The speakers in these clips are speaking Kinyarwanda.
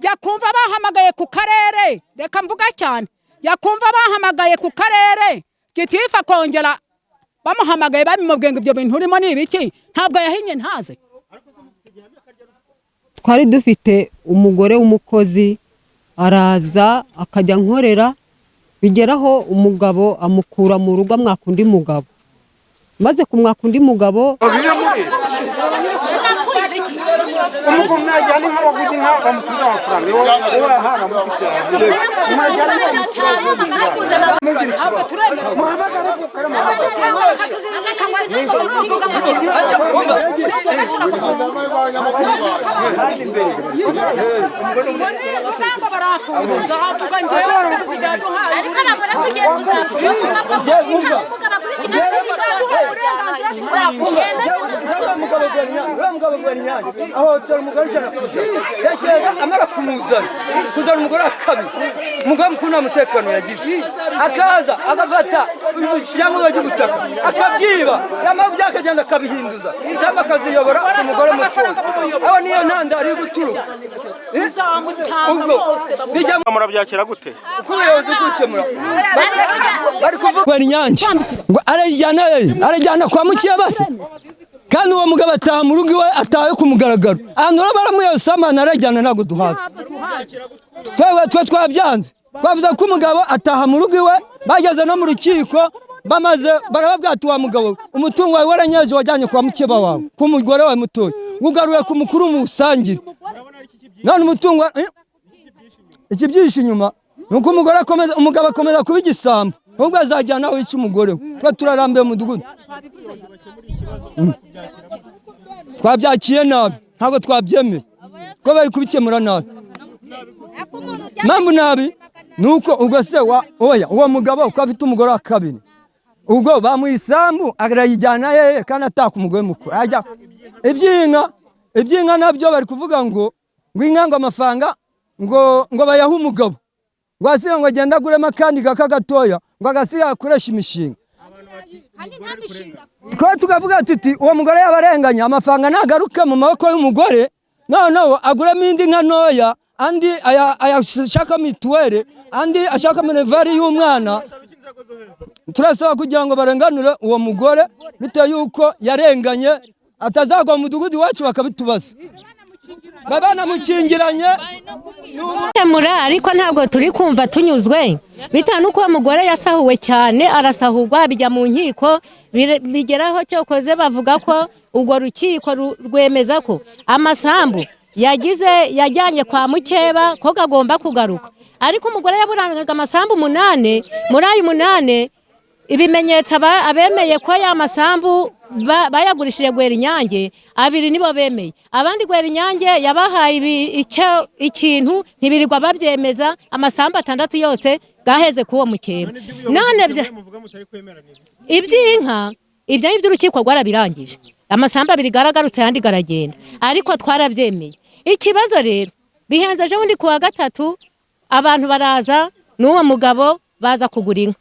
Yakumva bahamagaye ku karere, reka mvuga cyane, yakumva bahamagaye ku karere, gitifu akongera bamuhamagaye, babimubwiye ngo ibyo bintu urimo ni ibiki? Ntabwo yahinye ntaze. Twari dufite umugore w'umukozi, araza akajya nkorera, bigeraho umugabo amukura mu rugo, amwaka undi mugabo. Maze kumwaka undi mugabo, Umugabo najyana inka, baguha inka, bamusubiza amafaranga, wowe mwajyana inka. Ntabwo turemera. Muhamagare ku kare, muhamagare. Ngo barafunga, nzavuga njyewe perezida yaduhaye. Ariko abagore tugiye kuzavuga Perezida yaduhaye uburenganzira, tuzavuga. Uriya mugabo Gwarinyange ahohotera umugore 100%. Tekereza amara kumuzana, kuzana umugore wa kabiri, umugore mukuru nta mutekano yagize, akaza agafata ibyangombwa by'ubutaka akabyiba, yamara kubyiba akagenda akabihinduza isambu, akaziyobora ku mugore mutoya. Aho niyo ntandaro iri guturuka. Uzamutanga Ubwo bose. Bijya Murabyakira gute? Uko ubuyobozi bw'ukemura bari kuvuga Gwarinyange ngo arayijyana hehe? Arajyana kwa mukeba se? Kandi uwo mugabo ataha mu rugo iwe, atahe ku mugaragaro, ahantu rero baramuyosamana, arajyana, ntabwo duhaza. Twewe twe twabyanze, twavuze ko umugabo ataha mu rugo iwe. Bageze no mu rukiko, bamaze barababwira ati: "Wa mugabo we, umutungo wawe waranyeje, wajyanye kwa mukeba wawe, ku mugore wawe mutoya, ugaruye ku mukuru muwusangire." None umutungo ikibyihishe inyuma ni uko umugore akomeza, umugabo akomeza kuba igisambo, ahubwo azajyana aho yica umugore we. Twe turarambiwe mu mudugudu. Twabyakiye nabi, ntabwo twabyemeye ko bari kubikemura nabi. Mpamvu nabi ni uko ubwo se wa oya, uwo mugabo ko afite umugore wa kabiri, ubwo bamuha isambu arayijyana hehe kandi ataka umugore mukuru? Ajya iby'inka nabyo bari kuvuga ngo inka, ngo amafaranga ngo bayahe umugabo, ngo asiga ngo agende aguremo akandi gaka gatoya, ngo agasiga akoresha imishinga. Twe tukavuga tuti uwo mugore yabarenganya, amafaranga nagaruke mu maboko y'umugore, noneho aguremo indi nka ntoya, andi ayashaka mituweli, andi ashaka minerval y'umwana. Turasaba kugira ngo barenganure uwo mugore, bitewe yuko yarenganye, atazagwa mu mudugudu iwacu bakabitubaza, baba banamukingiranye. Gukemura, ariko ntabwo turi kumva tunyuzwe, bitewe n'uko uwo mugore yasahuwe cyane, arasahurwa, bijya mu nkiko, bigeraho cyokoze bavuga ko urwo rukiko rwemeza ko amasambu yagize yajyanye kwa mukeba ko gagomba kugaruka. Ariko umugore yaburanaga amasambu 8. Muri ayo 8, ibimenyetso abemeye ko ya masambu bayagurishije Gwerinyange, abiri nibo bemeye. Abandi Gwerinyange yabahaye ikintu, ntibirirwa babyemeza. Amasambu 6 yose gaheze k'uwo mukeba. None iby'inka, ibyo ngibyo urukiko rwarabirangije. Amasambu abiri garagarutse, ayandi garagenda, ariko twarabyemeye. Ikibazo rero bihenze, ejo bundi ku wa gatatu abantu baraza n'uwo mugabo, baza kugura inka.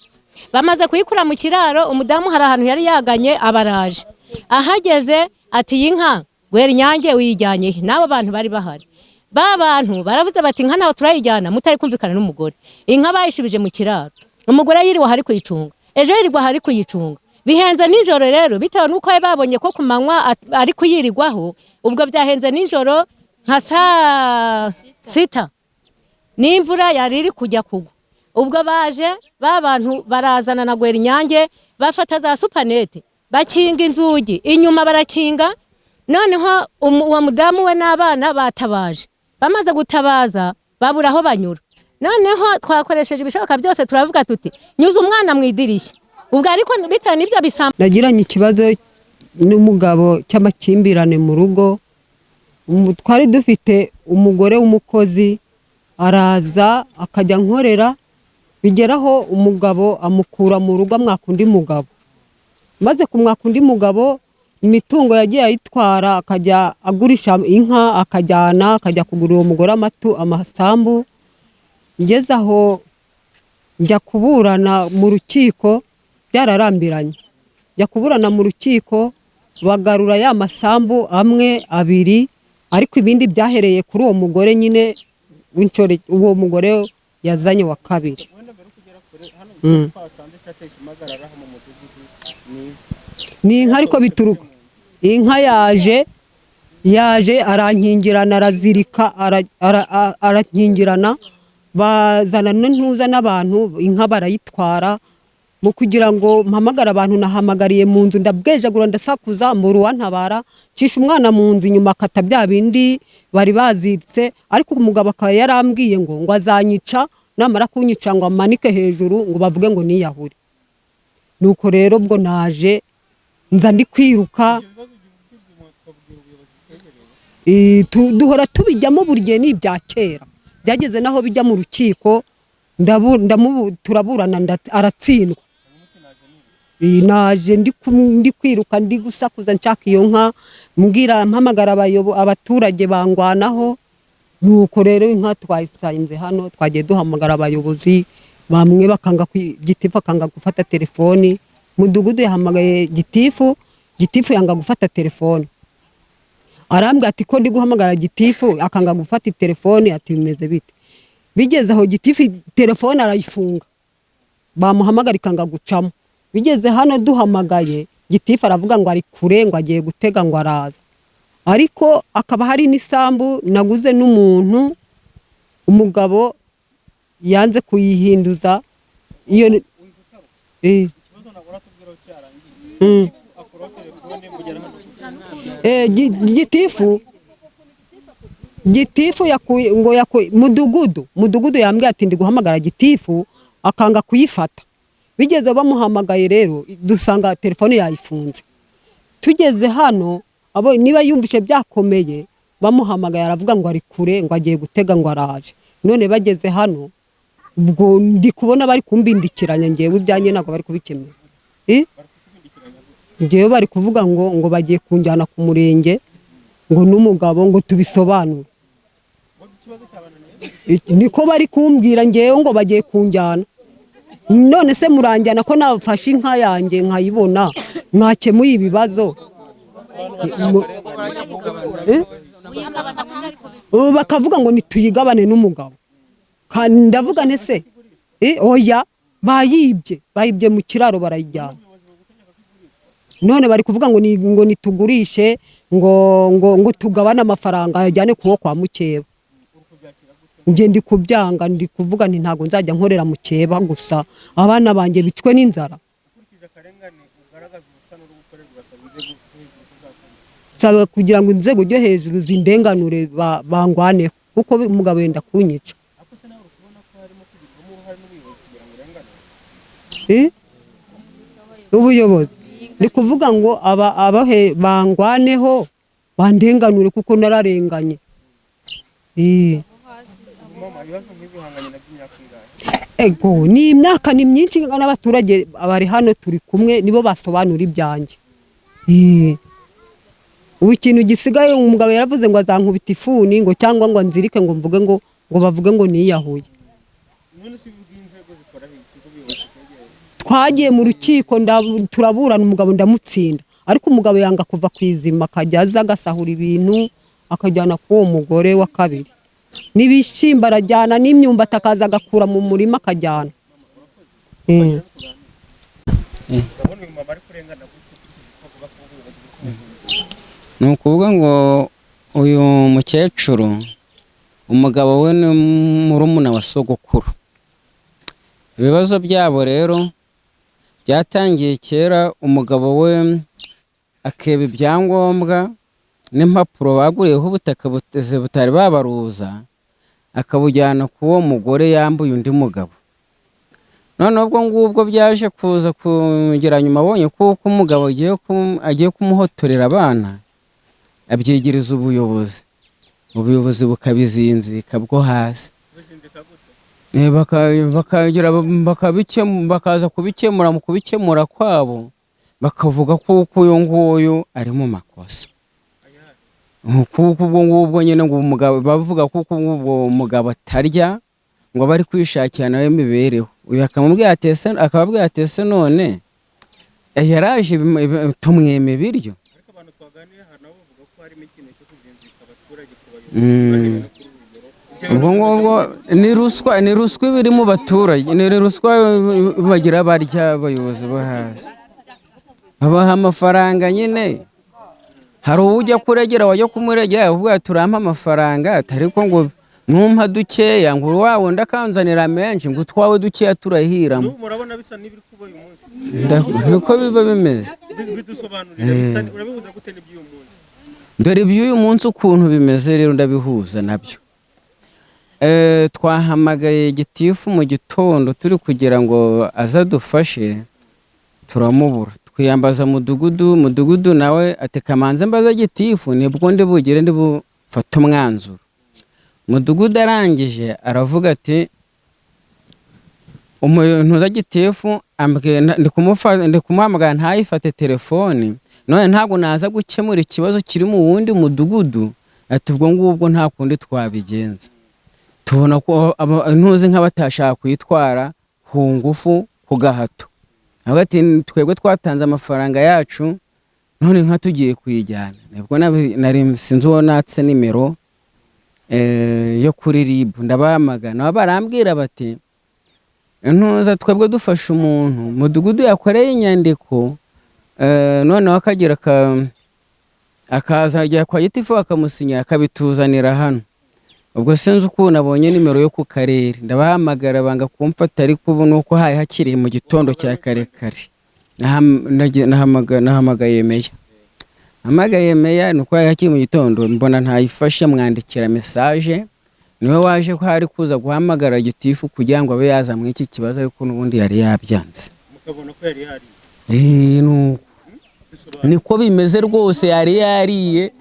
Bamaze kuyikura mu kiraro, umudamu hari ahantu yari yaganye, abaraje. Ahageze ati: "Iyi nka Gwerinyange uyijyanye he?" N'abo bantu bari bahari, ba bantu baravuze bati: "Inka ntaho turayijyana mutari kumvikana n'umugore." Inka bayishubije mu kiraro, umugore yiriwe ahari kuyicunga, ejo yirirwa ahari kuyicunga. Bihenze nijoro rero, bitewe n'uko bari babonye ko ku manywa ari kuyirirwaho, ubwo byahenze nijoro nka saa 6, n'imvura yari iri kujya kugwa. Ubwo baje ba bantu barazana na Gwerinyange, bafata za supanete, bakinga inzugi inyuma, barakinga. Noneho uwo mudamu we n'abana batabaje, bamaze gutabaza babura aho banyura. Noneho twakoresheje ibishoboka byose, turavuga tuti: "Nyuze umwana mu idirishya." Ubwo ariko bitewe n'ibyo bisambo Nagiranye ikibazo n'umugabo cy'amakimbirane mu rugo. Twari dufite umugore w'umukozi, araza akajya nkorera, bigeraho umugabo amukura mu rugo, amwaka undi mugabo. Maze kumwaka undi mugabo, imitungo yagiye ayitwara, akajya agurisha inka, akajyana, akajya kugura uwo mugore amasambu. Ngeze aho njya kuburana mu rukiko, byararambiranye. Njya kuburana mu rukiko, bagarura ya masambu amwe abiri, ariko ibindi byahereye kuri uwo mugore nyine. w'inshoreke, uwo mugore yazanye wa kabiri. Ni inka ariko bituruka inka yaje arankingirana, arazirika, arankingirana, bazana n'intuza n'abantu, inka barayitwara. Mu kugira ngo mpamagare abantu, nahamagariye mu nzu, ndabwejagura, ndasakuza, mbura uwantabara, ncisha umwana mu nzu inyuma, akata bya bindi bari baziritse. Ariko umugabo akaba yarambwiye ngo azanyica, namara kunyica ngo amanike hejuru ngo bavuge ngo niyahure. Nuko rero ubwo naje nza ndi kwiruka. Duhora tubijyamo buri gihe, ni ibya kera byageze naho bijya mu rukiko, turaburana, aratsindwa. Naje ndi kwiruka, ndi gusakuza, nshaka iyo nka, mbwira mpamagara abaturage bangwanaho. Nuko rero inka twayisanze hano, twagiye duhamagara abayobozi bamwe bakanga, gitifu akanga gufata telefoni, mudugudu yahamagaye gitifu, gitifu yanga gufata telefoni, arambwira ati ko ndi guhamagara gitifu akanga gufata telefoni, ati bimeze bite? Bigeze aho gitifu telefone arayifunga, bamuhamagara ikanga gucamo. Bigeze hano duhamagaye gitifu aravuga ngo ari kure, ngo agiye gutega, ngo araza. Ariko akaba hari n'isambu naguze n'umuntu, umugabo yanze kuyihinduza iyo. Gitifu yakuye ngo yakuye mudugudu yambwiye ati ndi guhamagara gitifu akanga kuyifata. Bigeze bamuhamagaye rero dusanga telefone yayifunze. Tugeze hano abo niba yumvishe byakomeye, bamuhamagaye aravuga ngo ari kure, ngo agiye gutega, ngo araje. None bageze hano ubwo ndi kubona bari kumbindikiranya, ngewe ibyanjye ntabwo bari kubikemura. Ngewe bari kuvuga ngo bagiye kunjyana ku murenge, ngo n'umugabo ngo tubisobanure. Niko bari kumbwira ngewe ngo bagiye kunjyana. None se muranjyana ko nafashe inka yanjye nkayibona, mwakemuye ibibazo? Ubu bakavuga ngo nituyigabane n'umugabo. Ndavuga nte se? Oya, bayibye mu kiraro barayijyana. None bari kuvuga ngo ngo nitugurishe, ngo tugabane amafaranga ayajyane kuwo kwa mukeba. Njye ndi kubyanga, ndi kuvuga nti ntago nzajya nkorera mukeba gusa, abana banjye bicwe n'inzara. Saba kugira ngo inzego ryo hejuru zindenganure, bangwaneho, kuko umugabo yenda kunyica. Ubuyobozi ni kuvuga ngo abahe bangwaneho bandenganure, kuko nararenganye. Ego ni imyaka ni myinshi, n'abaturage bari hano turi kumwe nibo basobanura ibyanjye. Ubu ikintu gisigaye, umugabo yaravuze ngo azankubita ifuni, ngo cyangwa ngo nzirike, ngo mvuge ngo bavuge ngo niyahuye. Twagiye mu rukiko, turaburana, umugabo ndamutsinda, ariko umugabo yanga kuva ku izima, akajya aza agasahura ibintu akajyana k'uwo mugore wa kabiri, n'ibishyimbo arajyana, n'imyumbati akaza agakura mu murima akajyana. Ni ukuvuga ngo uyu mukecuru umugabo we ni murumuna wa sogokuru. Ibibazo byabo rero byatangiye kera, umugabo we akeba ibyangombwa n'impapuro baguriyeho ubutaka butari babaruza, akabujyana ku wo mugore yambuye undi mugabo. None ubwo ngubwo byaje kuza kugera nyuma, abonye kuko umugabo agiye kumuhotorera abana, abyegereza ubuyobozi, ubuyobozi bukabizinzika bwo hasi, bakaza kubikemura. Mu kubikemura kwabo bakavuga kuko uyu nguyu ari mu makosa, kuko ubwo ngubwo nyine ngo umugabo bavuga kuko ubwo umugabo atarya, ngo bari kwishakira nawe imibereho. Uyu akamubwira ati ese, akababwira ati ese none yaraje tumwema ibiryo. Ubwo ngubwo ni ruswa, ni ruswa iba iri mu baturage, ni ruswa bagira barya abayobozi bo hasi, babaha amafaranga nyine. Hari uwujya kuregera, wajya kumuregera uvuga ati urampa amafaranga, ariko ngo numpa dukeya, ngo wa wundi akanzanira menshi, ngo utwawe dukeya turahiramo. Murabona bisa n'ibiri kuba uyu munsi? Niko biba bimeze. Bidusobanurire, bisa urabihuza gute n'iby'uyu munsi? Dore iby'uyu munsi ukuntu bimeze rero ndabihuza nabyo. Twahamagaye gitifu mu gitondo turi kugira ngo aze adufashe, turamubura, twiyambaza mudugudu. Mudugudu nawe ati kamanze mbaza gitifu, nibwo ndi bugere ndi bufate umwanzuro. Mudugudu arangije aravuga ati umuntu uza gitifu ambwiye ndi kumuhamagara ntayifate telefoni, none ntabwo naza gukemura ikibazo kiri mu wundi mudugudu. Ati ubwo ngubwo nta kundi twabigenza, tubona ko ntuzi nk'abatashaka kuyitwara ku ngufu ku gahato. Avuga ati twebwe twatanze amafaranga yacu, none nka tugiye kuyijyana. Nibwo nari sinzi uwo natse nimero yo kuri RIB, ndabahamagara, nabo barambwira bati ntuza twebwe dufasha umuntu mudugudu yakoreye inyandiko, noneho akagira akaza ajya kwa gitifu bakamusinya akabituzanira hano. Ubwo sinzi ukuntu abonye nimero yo ku karere, ndabahamagara banga kumfata, ariko ubu nuko hari hakiri mu gitondo cya kare kare. Nahamagaye meya, hamagaye meya nuko hari hakiri mu gitondo, mbona ntayifashe, mwandikira message, niwe waje ko hari kuza guhamagara gitifu kugira ngo abe yaza muri iki kibazo, ariko n'ubundi yari yabyanze. Mukabona ko yari yariye? Nuko niko bimeze rwose, yari yariye,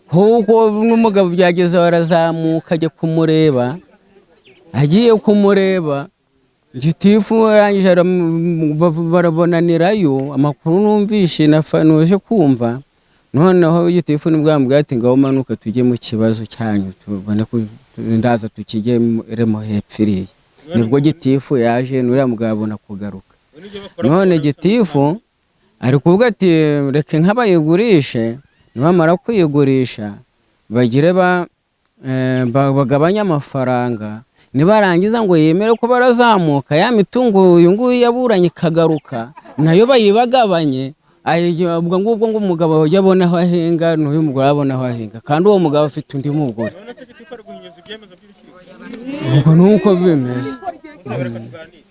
kuko n'umugabo byageze barazamuka ajya kumureba, agiye kumureba gitifu arangije barabonanirayo, amakuru numvishe nuje kumva. Noneho gitifu nibwo yambwiye ati ngaho manuka tujye mu kibazo cyanyu, tubone ko ndaza tukigeremo hepfo iriya. Nibwo gitifu yaje, n'uriya mugabo abona kugaruka. None gitifu ari kuvuga ati reka inka bayigurishe, nibamara kuyigurisha bagire bagabanye amafaranga, nibarangiza ngo yemere ko barazamuka ya mitungo uyu nguyu yaburanye ikagaruka nayo bayibagabanye. Ubwo ngubwo ngo umugabo ajye abona aho ahinga n'uyu mugore abona aho ahinga, kandi uwo mugabo afite undi mugore. None se gitifu ari guhinyuza ibyemezo by'urukiko? Ubwo nuko bimeze. Reka tuganire.